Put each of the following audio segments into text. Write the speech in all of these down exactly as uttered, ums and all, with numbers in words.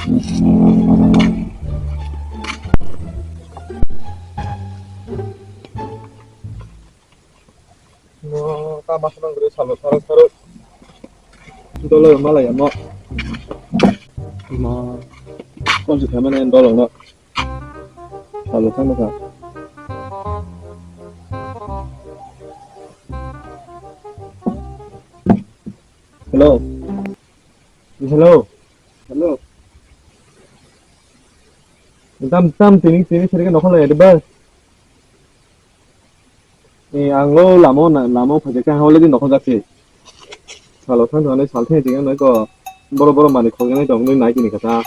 No, ta masuk nang guri salo saro saro. Dolo malai mo. Mo. Kon si khamane dolo no. Salo saro saro. Hello. Hello. Hello. Tam tam tini tini sini kan nokol ya debas. Eh, ang lo lamo na, lamo phai khe ang already nokol jakse. Salo thang thang sal thang thang nai ko. Boro boro mani khol nai tong nai tini kata.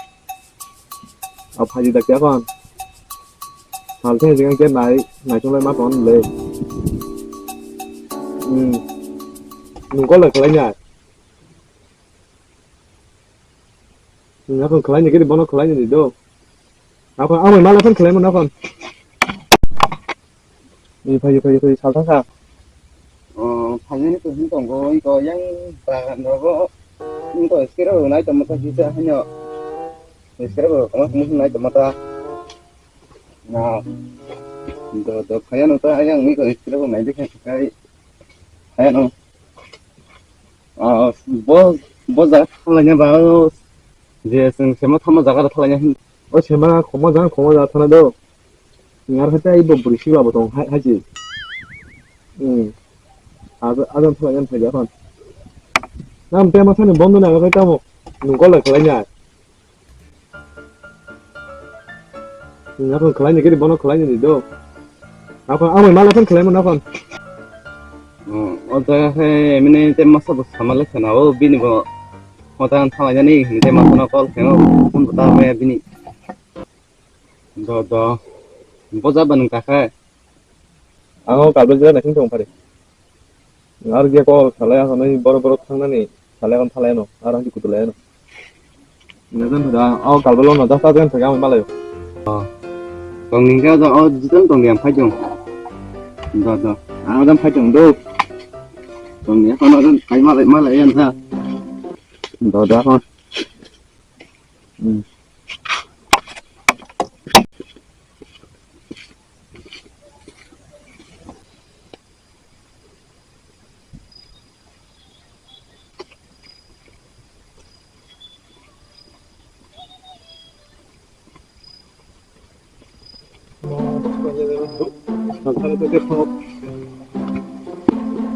A phai dak ya kon. Sal thang thang ke nai nai tong lai ma ton le. Hmm. Nung kol lai khlai nya. Nakon khlai ni giri bono khlai ni do. Nakon ang mala phone khlai mo nakon. Ni phai phai phai sal thang kha. O, phainani to hin tongo, iko yang bagan rogo. Iko skira ro nai tamo ta kisa hanyo. Skira ro kama kama nai tamo ta. Na. Do do phayano ta yang iko skira ro nai de khai. Phayano. Ah, bo, bo jaga thanglaina ba, o, je chwng sema thangma jaga rok thanglaina hin. O sema khoma jaga, khoma jaga thangna do. Ngar hata ibo bwrwi sikla bo tong hai, hai se. Hmm. Ajo, ajo thanglaina thanglaina thanglaina. Nam te ma thani bondo na kai tamo. Nung kol lai khlai na. Nakon khlai ni giri bono khlai ni do. Nakon ang mala phone khlai mo nakon. O jaga khe mini te masa bo sama le khna o bini bo mota thalai jani ni te masa no call khna o phone ta me bini. Do do. Bo ja ba nung ta khe. Ang o kalbel jera naising tong phari. Ar je call salai ang nai boro boro thangnani salai ang thalai ano ar ang kutu lai ano. Nang da o kalbel no da ta den thang ang malai. Tong ning ka o jitan tong yang phai jong. Da da. Ang dan phai jong do. Tong ya kono dan kai malai malai yan da. Da da kon. Hmm.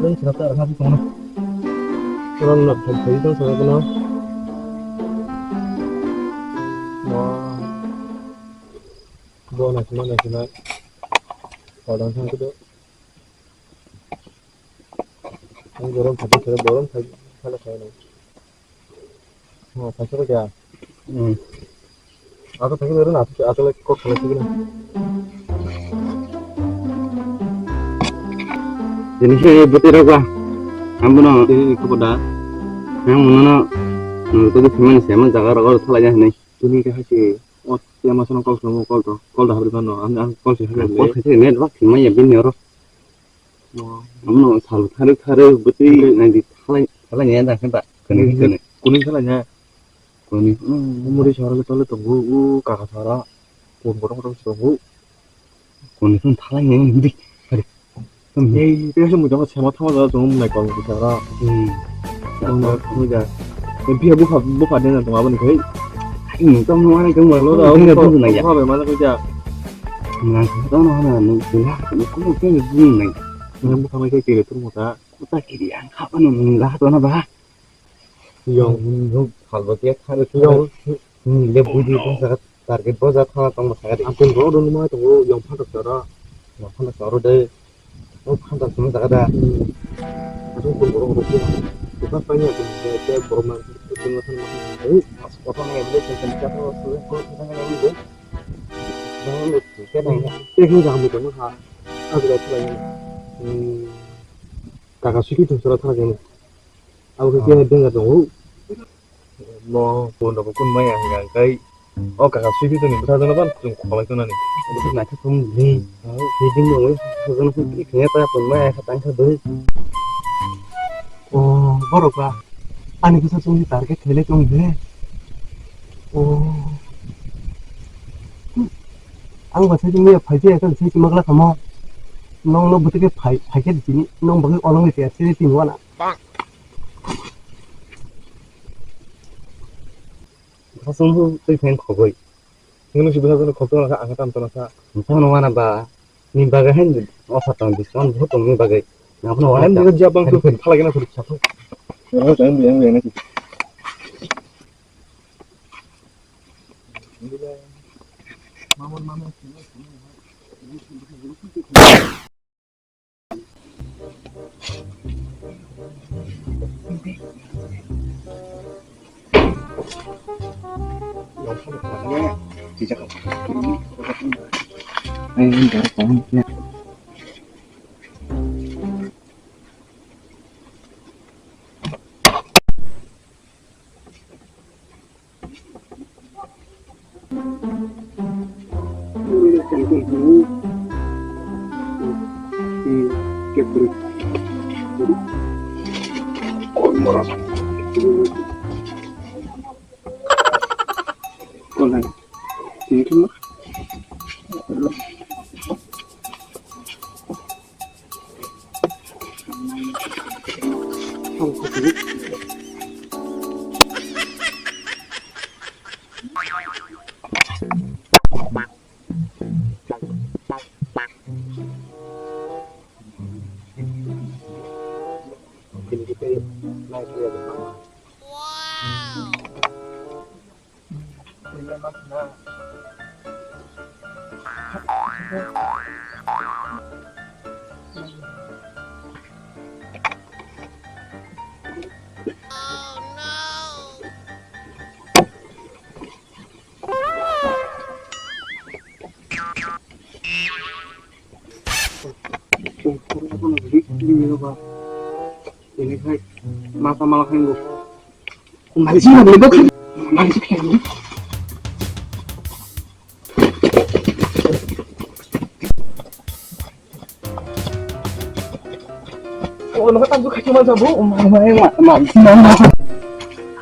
Nung sina ta rwkha tongno. Rang nak thok thai tong sana kono. Bo na sima na sima. Padang sang kudo. Ang borom phadi sere borom phai phala khai no. Oh, phai sere kya? Hmm. Ato thagi dere na, ato le kok khala thigi na. Tini khe bwtwi rok ba. Ang bono. Tini khe boda. Ang bono no. Nung to thimani se man jaga rok thalai ya hinwi. Tini khe hasi. O tema sono kok sono kol to. Kol da habri mano. Ang, ang kol se habri. Kol se net ba thimai ya bini oro. Amno sal thare thare bwtwi nai di thalai thalai nya da khe ba kani kani kuni thalai nya kuni muri sara le tole tongo u kaka sara pon borok rok tongo kuni thun thalai nya di hari ei te se mujang sema thama da tongo nai kong sara hmm tongo muja biya bupha bupha de na tongo aboni khai hmm tong no ani tong lo da bupha be mana kuja Nang kha tong no hana nung kula nung kula kula nung nai. Nang bukha mai khe kiri turmo ta. Kuta kiri ang kha pano nung la to na ba. Yong nung phal ba kya kha re yong. Nung le budi ko sa target bo ja kha tong ba kha re. Ang kun ro dun ma to yong pha ta ra. Yong pha ta ro de. O pha ta sung ta da. Ang kun ro ro ko. Ko pa pa ni ko de de bro ma. Ko ma san ma. Ko pa ni de de de ko ko ko. Tei khe jang mui tongma kha. Kaka swikhe thung sara thang khe. Abo khe khe danger tongo. Mo phone rok kun maya hwnka kai. O kaka swikhe tongni bwtha jono ban chwng kholai tonani. Bwtha naikhe tong di. Hiding nungwi bwtha jono kun khe ta phone maya kha tang kha dui. O borok ba ani bwtha chwngni target khelai tong di. Oh. Ang ba sai mia phai je kan sai magla kamo. Nong no butike phai phai ke dini nong bagi olong ke sai tin wana. Khasung bu tei pheng khogoi. Nini si bwsa khogoi na kha ang tam tona kha. Tong no wana ba. Ni bagwi haino offer tong discount bo tongni bagwi. Nang phano Em, wahala. Dia jabang tu phalai gana kurik sapho. Yang yang yang yang. Ini hai mata malah henggo. Mari sih, mari bok. Mari sih, henggo. Oh, nang tanju kaki mana bu? Mama, mama, mama.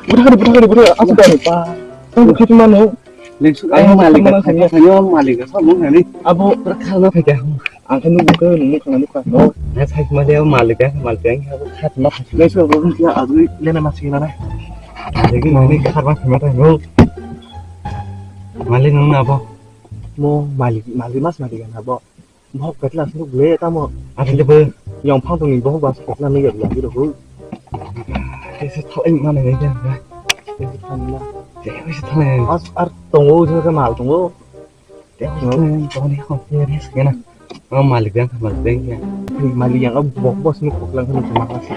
Budak, budak, budak, aku dari pa. Tanju kaki mana? Lengsuk ayo malik, ayo malik, apa mau hari? Abo berkah lah kaki aku. Ang kan nunggu ke nunggu kan nunggu kan. No, saya sama dia malik ya, malik yang aku kat mah. Lengsuk aku dia aku lena masih mana? Malik ini kat mah mata no. Malik nunggu apa? Mo malik, malik mas malik kan apa? Bohok betla sini gue tamo. Ada apa? Yang pang tungin bohok bas betla nih ya belagi dulu. Kesa tau yang mana ya kan? Kesa tau lah. Kesa tau lah. As ar tunggu juga mal tunggu. Tengok itu yang tahu nih kok serius kena. Oh, malik yang, malik yang ya. Malik yang, oh, bok bos nih kok langsung cuma kasih.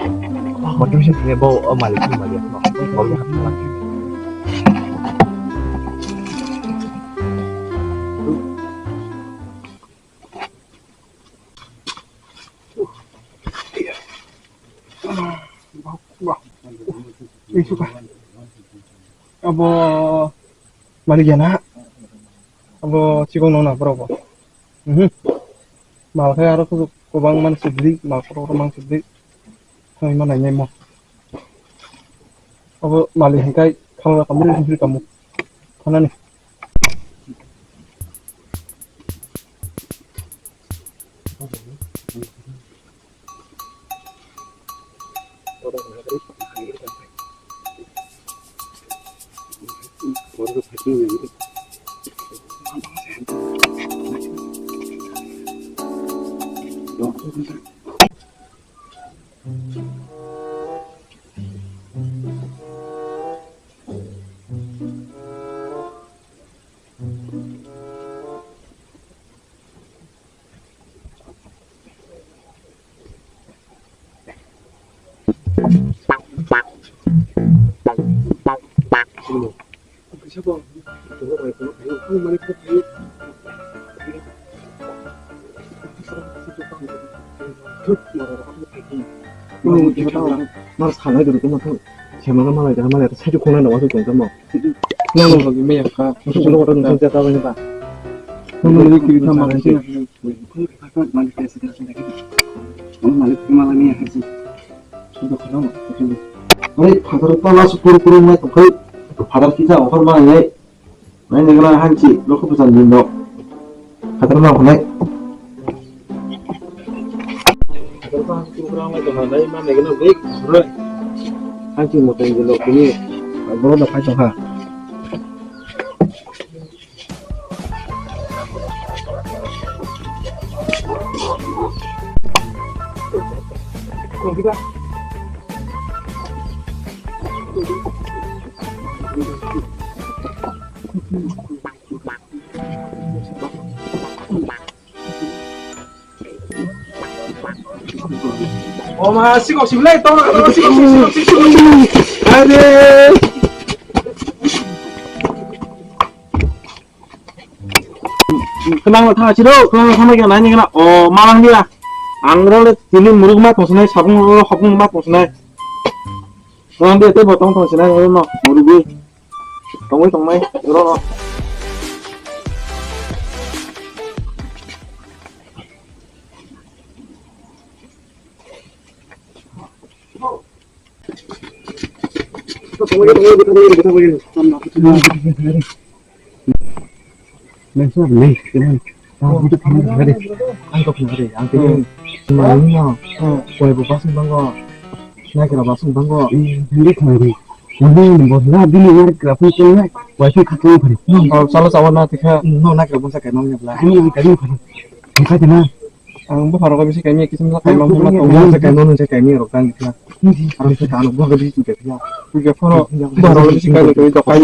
Wah, waduh sih punya bau, oh, malik yang, malik yang. Bau yang apa lagi? Wah, wah. Ih, suka. Abo malik ya na? Abo cikon nona borok bo. Mhm. Mal khai aro kudu kobang man sibli, mal koro koro man sibli. Khai mana nyai mo. Abo malik hingkai khalala kamri hingri kamu. Khanani. Nor salai dulu tuh mah tuh. Siapa nama lagi, nama lagi, saya juga nggak tahu tuh, kamu. Nang nang lagi meyak ka. Musuh solo kota nusuk jata banyak, Pak. Nang nang lagi kiri sama kasih. Malik malah ni haji. Sudah kenal. Oi, father pala sepuluh kurung mai tuh kai. Father kita over mana ya? Nai nengla hanchi, loko pesan din dok. Khatar ma khonai. Hanchi mo tong dilo kini. Boro da phai tong ha. O ma, sikok sibilai, tong ka, sikok, sikok, sikok, sikok. Are. Kenang thang siro, kenang thang lagi nai ni kena. O, malang dia. Ang ro le tini muruk ma tong sinai, sabung ro hokung ma tong sinai. Malang dia, tei bo tong tong sinai, ro no, muruk bi. Tongwi tongnai, ro no. Ang kok nang ri, ang tini. Hmm. Mani no. Hmm. Koi bo basing bango. Nai kira basing bango. Hmm, hindi koi ri. Hindi bo na bini yar kira pun koi nai. Koi pun khat koi koi. No, salo sawa na tikha. No, nai kira bun sa kai no ya bla. Ani ang kai no koi. Ang kai na. Ang bo pharo bisi kai mi kisim sa kai no ma to. Ang sa kai no sa kai mi rok tang tikha. Hindi. Ang sa kai no bo bisi tikha. Tikha pharo. Bo pharo bisi kai no to kai.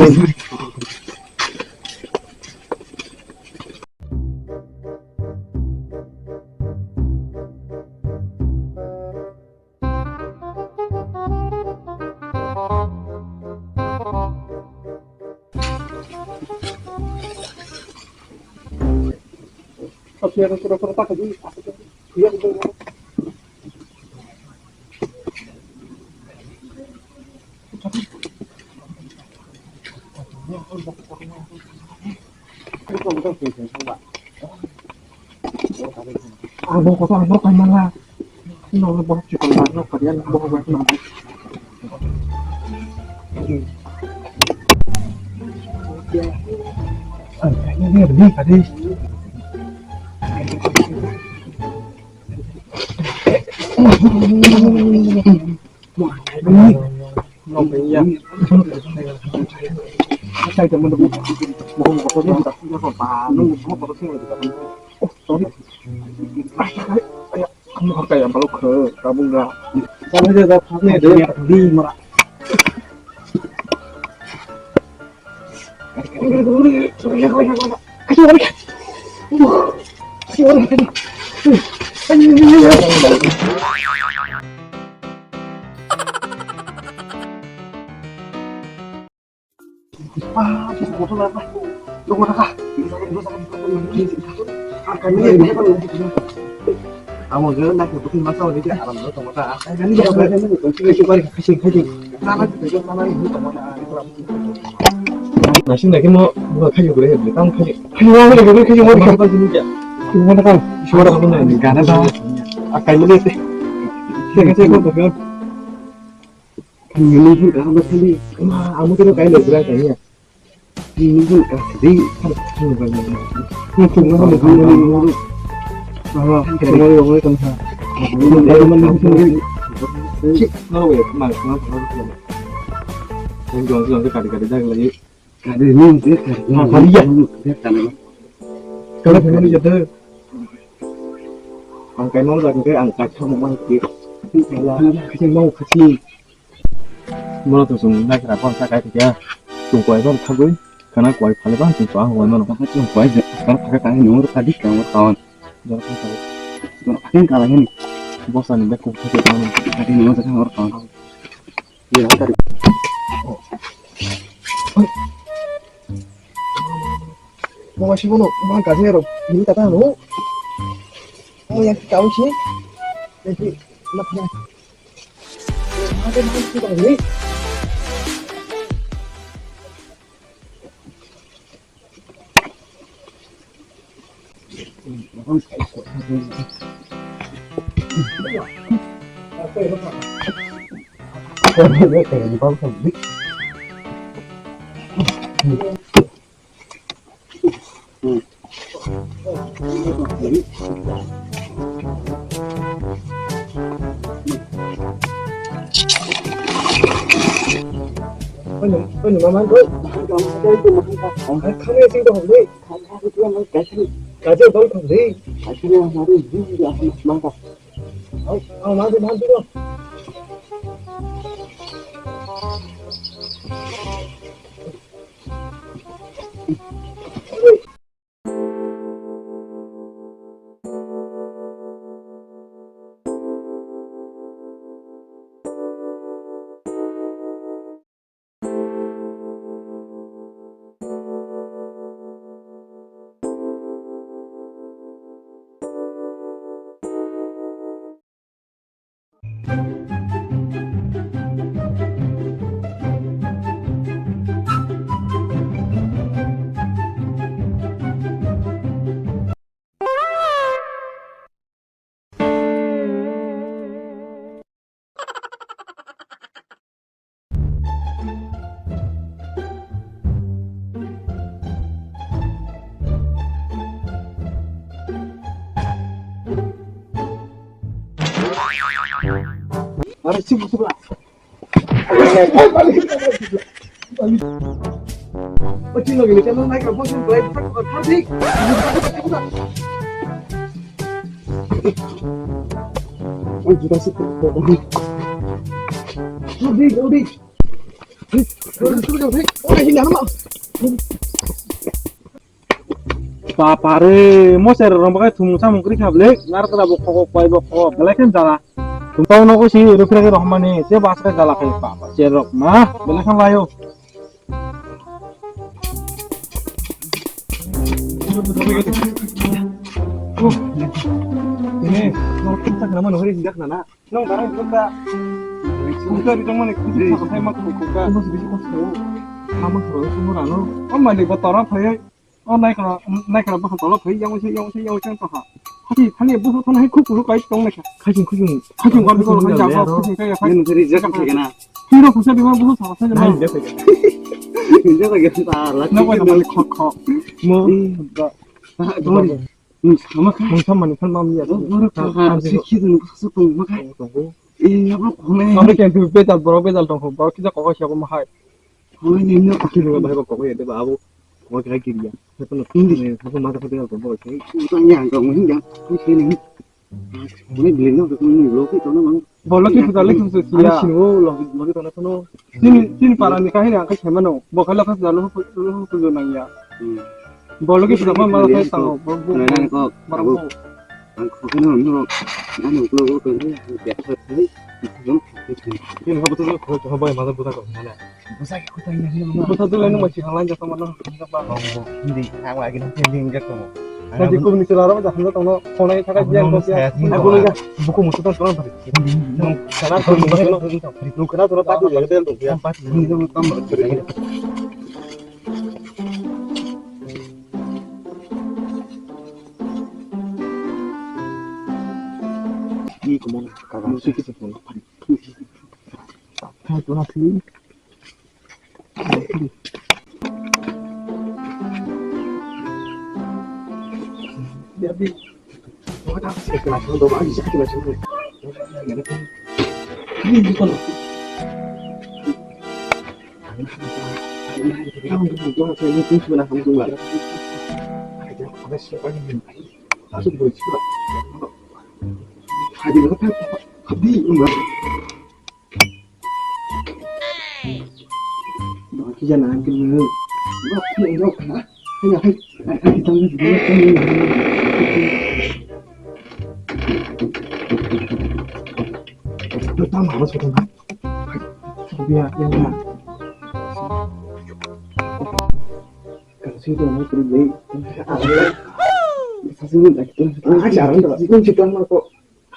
Ang bo kotor ang bo kaimala. Nong bo chikon ba nok kadian bo ba na. Ang kaimala ni kadi. Amo je na ke bukin masa wali ke aram do tongma ta. Ai, gani ya, gani ya, gani ya, gani ya, gani ya. Nasing lagi mau buka kayu boleh ya, boleh. Kamu kayu. Kayu mau boleh, kayu mau boleh. Kayu mau kan. Suara apa nih? Gana dah. Akai boleh teh. Saya kasih kau tuh. Kayu ini pun kamu sini. Ma, kamu tuh kayu boleh kayaknya. Ini pun kasih. Kamu tuh mau. Kadi ni, kadi ya. Kalau memang ya tu. Ang kai mau lagi ke ang kai sama mau ke. Kalau kasih mau kasih. Mono to sung nai kra pon sa kai tiya. Sung koi don thagoi. Kana koi phale ban sung pa hoi mono. Kaka sung koi de. Kaka kaka ni nor kadi ka mo taon. Jor koi phale. Jor koi kala ni. Bosa ni de kuk thagoi mono. Kadi ni nor kaka nor taon. Ni nor kadi. Mo si mono mo kadi ro. Ni kata no. Mo yang kau si. Jadi nak nak. Ano, ano, mama, bro. Ang kami sing to hong, bro. Kaje bang thong, bro. Ang, ang, mama, mama, bro. Are, sibuk, sibuk. Papa re, mo sir rong bagai thum samung kri khablek, ngar kra bo khok bai bo khok, belai khen jala. Thum tau no ko si rupira ke rohmani, se bas ka jala khai papa, sir rok ma, belai khen layo. Ini, no kita kenapa no hari tidak nana? Nong barang kita. Kita di tengah ni, kita pakai mak kuka. Kamu sedikit kau tahu. Kamu selalu semua rano. Oh, mana buat orang saya. Oh, naik lah, naik lah, bahasa tolok, hei, yang usia, yang usia, yang usia, toha. Hati, hanya buku tanah, hei, kuku, kai, tong, naik. Kajing, kujing. Kajing, kau, kau, kau, kau, kajing, kau, kau, kajing, kau, kau. Ini dari jaga, kau, kau. Hero, kau, saya, buku, sama, saya, nah, mau. Dia, kau, kau. Dia, kau, kau, salah. Kenapa, kau, kau, kau. Mau. Ih, enggak. Ah, sorry. Nung sama kha. Nung sama ni phan mam ya. Borok kha, kha, kha, sikhi nung kha, sa tong ma kha. Tong, tong. Eh, abo khone. Abo khe tu betal, borok betal tong kho, borok kisa kokoi siya ko ma hai. Khone ni no. Kiri ba bai ba kokoi de ba abo. Kokoi kha kiri ya. Sa tong. Hindi. Sa tong ma ta betal tong borok khe. Tang ya, tong hindi ya. Khone ni. Khone ni no, khone ni lo ki tong no. Bo loki puja, loki puja siya. Ani sini o loki, loki tongna phano. Chini, chini para ni kahini ang khe saimano. Bo khe loki puja, loki pu-, loki puja nangya. Hmm. Bo loki puja ma, ma khai tango. Bo, bo, nai nai kok, borok abo. Bo. Ang kok no, no. Ano ulo ulo ko ni, ya sa thai. Chini habo to ko, ko bai ma buta ko mana. Bwsai khe kwthai nang nang. Bwsa dulai nung bai swkang line jak tongma nang. Hindi, ang lagi nang pending jak tongo. Tadi kubuni chwla rok jak hamjak tongno, khonai thakai biyan kok ya. Buku musu tong tong tong. Nung kana tong tong. Nung kana tong pati lagi del tong ya. Hindi nung tong. Ni kumon ka musu kita tong. Hai, tuh, hati.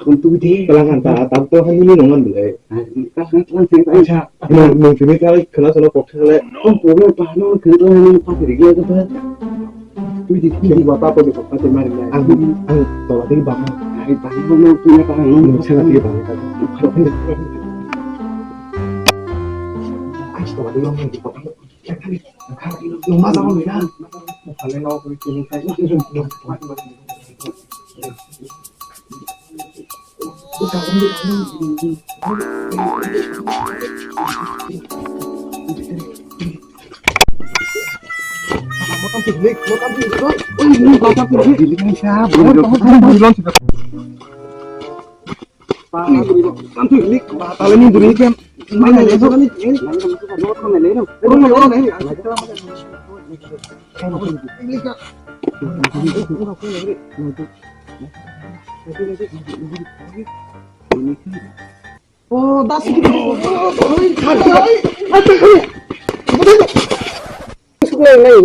Ang twi de. Tlang khan ta, tabuk to hani ni nongan belai. Acha, nung, nung tini kali khna sono kok thale. Oh, problem pa, no, khna to hani pa tiri gya to. Twi di, twi di, ba pa ko de pa te mari na. Ang, ang to la de ba. Ai, pa, no, no, twi na pa, no. Nung sana de ba. Ai, to la de ba. Oh, das ist die. Suklai nai.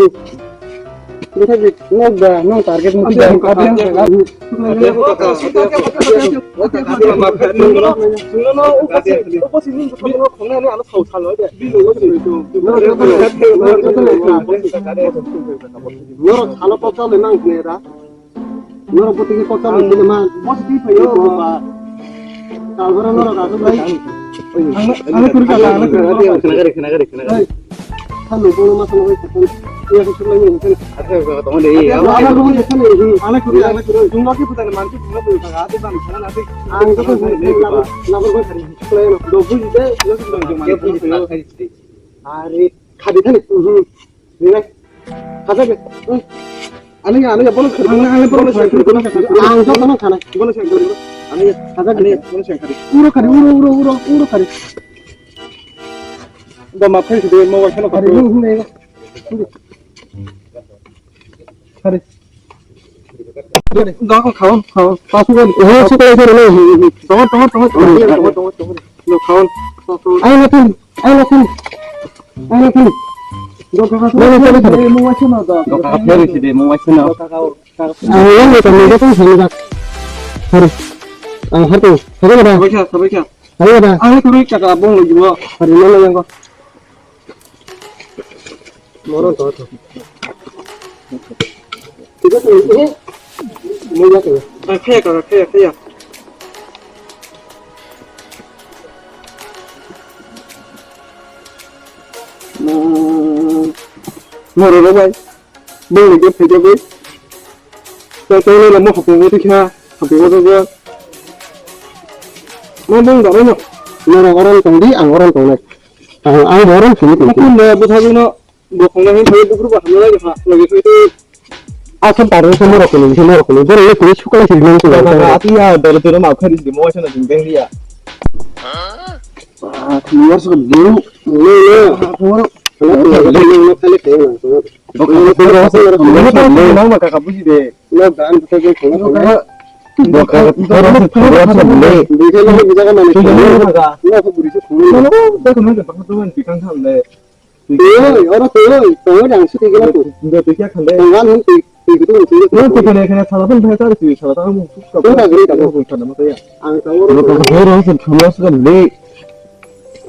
Bwthai nok da, nok target mukti. Norok salo kok chalwi nang khe da. Norok bwtwi kok chalwi sini man. Positive phaio. Talbara norok aswk lai. Ang, ang kuri ka, ang kuri. Khna gari, khna gari, khna gari. Salo bono ma salo bai. Iya ko sulai ni. Acha, acha, tong de. Iya, ama ko ni salo. Ang kuri, ang kuri. Jumno ki puta ni man ki jumno puta ka ate ban khna na ate. Ang ko ko labar bai khari. Sulai no. Do buji de, lo ki jumno jumno. Are, khadi thani. Rilai. Khaja be. Ani ani bono khari. Ani ani bono khari. Bono khari. Ang joto no khana. Bono khari. Ani khaja be. Ani bono khari. Uro khari, uro, uro, uro, uro khari. Da ma phai de mo wa khana khari. Uro, uro, uro. Khari. Da ko khaon, khaon. Pasu ko. Oh, su ko khari. Tongo, tongo, tongo. Tongo, tongo, tongo. No khaon. Ai na thani. Ai na thani. Ai na thani. Doka ka. Doka ka. Doka ka. Doka ka. Doka ka. Doka ka. Ang yang itu mereka pun sini dak. Hari. Ang hari tu. Hari ada. Sabai kha, sabai kha. Hari ada. Ang itu rik kaka bong lagi mo. Hari mana yang kau? Moron tu tu. Itu tu ini. Mau ya tu. Kaya kaka, kaya kaya. Moron tu bai. Bongni gate phaijagwi. Tei tei nai lama hapung o tikha, hapung o tongkha. Ma bong da no. Norok oron tongdi, ang oron tongnai. Ang, ang bo oron sini tongdi. Kun da bwthagwi no, bo khongna hin thai bukru ba hamlai ha, lagi thai tei. Asal taro se norok kuni, se norok kuni. Borok le kuni sukla siri nang kuni. Ati ya, doro doro ma khari di mo sana ding deng ya. Ah, kuni war sa ding. Lo, lo. Kuni war sa ding. Nang ma kaka buji de. Oro twi, oro twi, oro twi. Tongan hwn twi, twi kutung twi.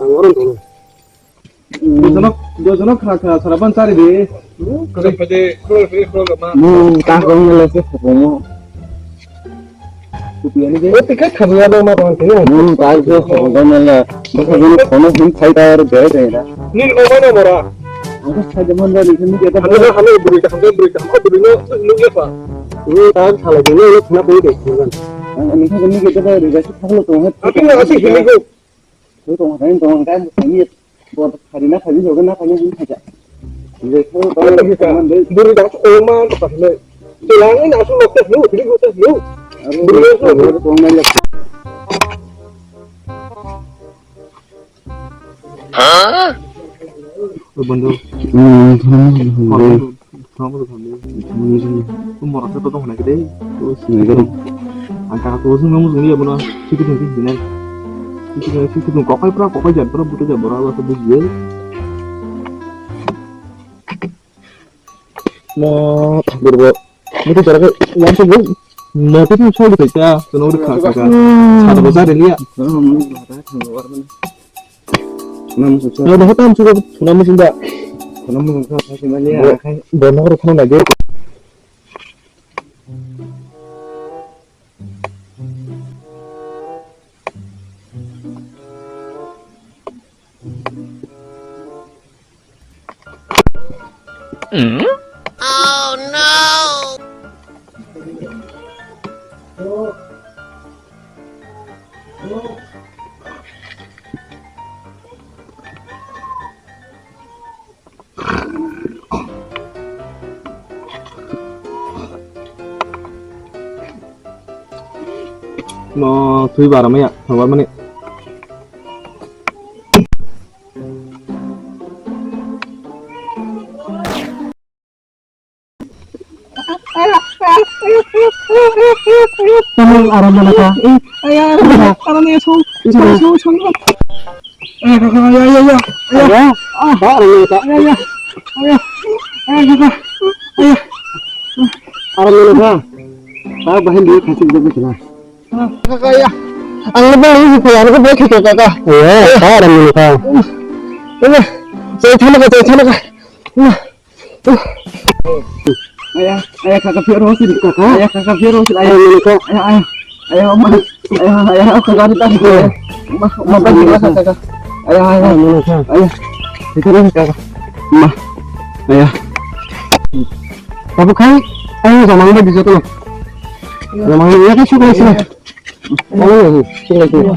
Ang oro. Dojono, dojono khra khra sara ban chari de. Khra khra de, khra khra khra ma. Mu ta kong le se khomo. Kupiani de. O tikha khra ya do ma ban te. Mu ta se khomo le. Dojono khono hin khai ta ar de de na. Ni o ma na mora. Ang ko sai de mon da ni ni de. Hanu hanu buri ka, hanu buri ka, hanu buri no, no ya pa. Ni ta khala de no khna bui de. Ang ni ko ni ke de de ga si khalo to. Api na asi hili ko. Tong hai tong hai. Bo khari na khari joga na khari hin khaja. Buri da ko ma ta le. Tilang ni asu lo te lu, buri ko te lu. Buri ko te lu. Bondhu. Hmm. Tamo to thambi. Tamo to thambi. Tum borok khe to tong nai khe dei. To sinai khe. Ang kaka to sung nang sung ya bono. Siki sung siki nai. Siki sung siki sung kokai pra kokai jan pra buta jan bora ba to buji ye. Mo thambi bo. Mo to jara ke wan to bo. Mo to sung sung kai ta. To no ka ka. Sa to sa de liya. Nang musuh. Nang dah tam sudah. Nang musuh dah. Nang musuh dah. Saya mana ya? Bo nang rukun lagi. Mo thui bara maya, thabar mani. Tamang aram mana ka? Aya, aram ya, song, song, song, song. Aya, kaka, aya, aya, aya, aya. Aya? Ah, ba aram mana ka? Aya, aya, aya, aya, kaka, aya. Aram mana ka? Ba bahin dia kasih dia kena. Kaka, aya. Ang lebih ini kaya, aku baik itu, kaka. Aya, ba aram mana ka? Aya, saya thana ka, saya thana ka. Aya, aya, kaka, phiyok rw sini. Kaka? Aya, kaka, phiyok rw sini, aya. Aya, mani kha. Aya, aya. Aya, ma. Aya, aya, kaka, ni tadi, aya. Ma, ma, tadi, kaka, kaka. Aya, aya. Aya, mani kha. Aya. Ito rin, kaka. Ma. Aya. Babu khan, aya, jamang ba bijoto. Jamang ba bijoto, sukre sini. Aya, sukre sini.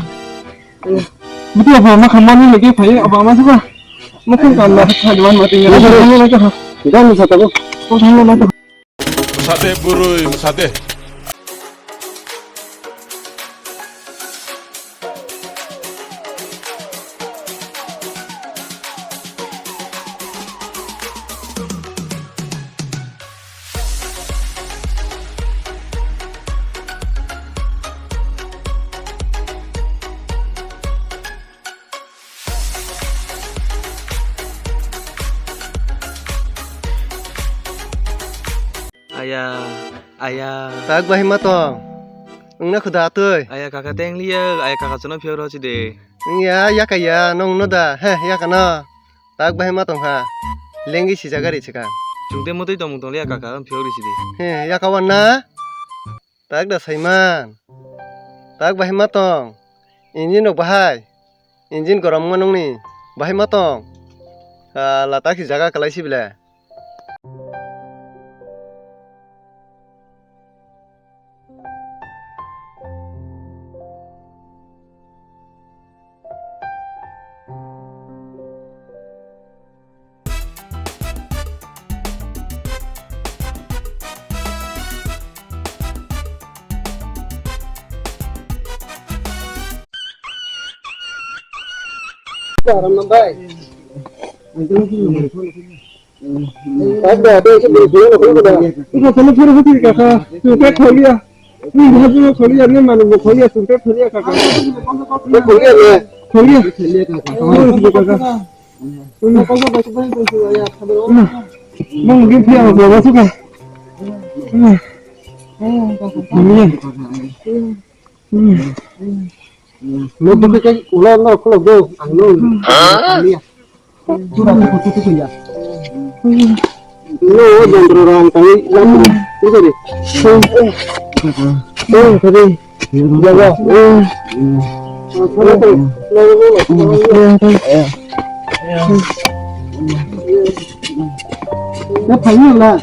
Buti apa ma khamani lagi phai apa ma suka. Mungkin kan lah hadiwan mati ya. Jangan satu. Kau sama mati. Sate burui, sate. Aya, aya. Tak bahai ma tong. Wngna khuda atwi. Aya kaka teng liya, aya kaka chwngno phiyok rw si de. Wngya, yaka ya, nong no da. He, yaka no. Tak bahai ma tong ha. Lengwi sijak ari chika. Chwng tei mwtwi tongmung tong liya kaka, wng phiyok rw si de. He, yaka wan na. Tak da saiman. Tak bahai ma tong. Engine rok bahai. Engine gorom wngma nungni. Bahai ma tong. Ah, la tak si jaga kalai si bile. Kholiya. Kholiya, kholiya, ni manu bo kholiya, sungke kholiya kaka. Kholiya le. Kholiya. Kholiya. Bang gin phiya ma ba suka. Kholiya. Lo buka kai ulo lo khulok do. Ang lo. Kholiya. Lo jantro rang tangwi jantro. Ini tadi. Ini tadi. Jaga. Ya, paling lah.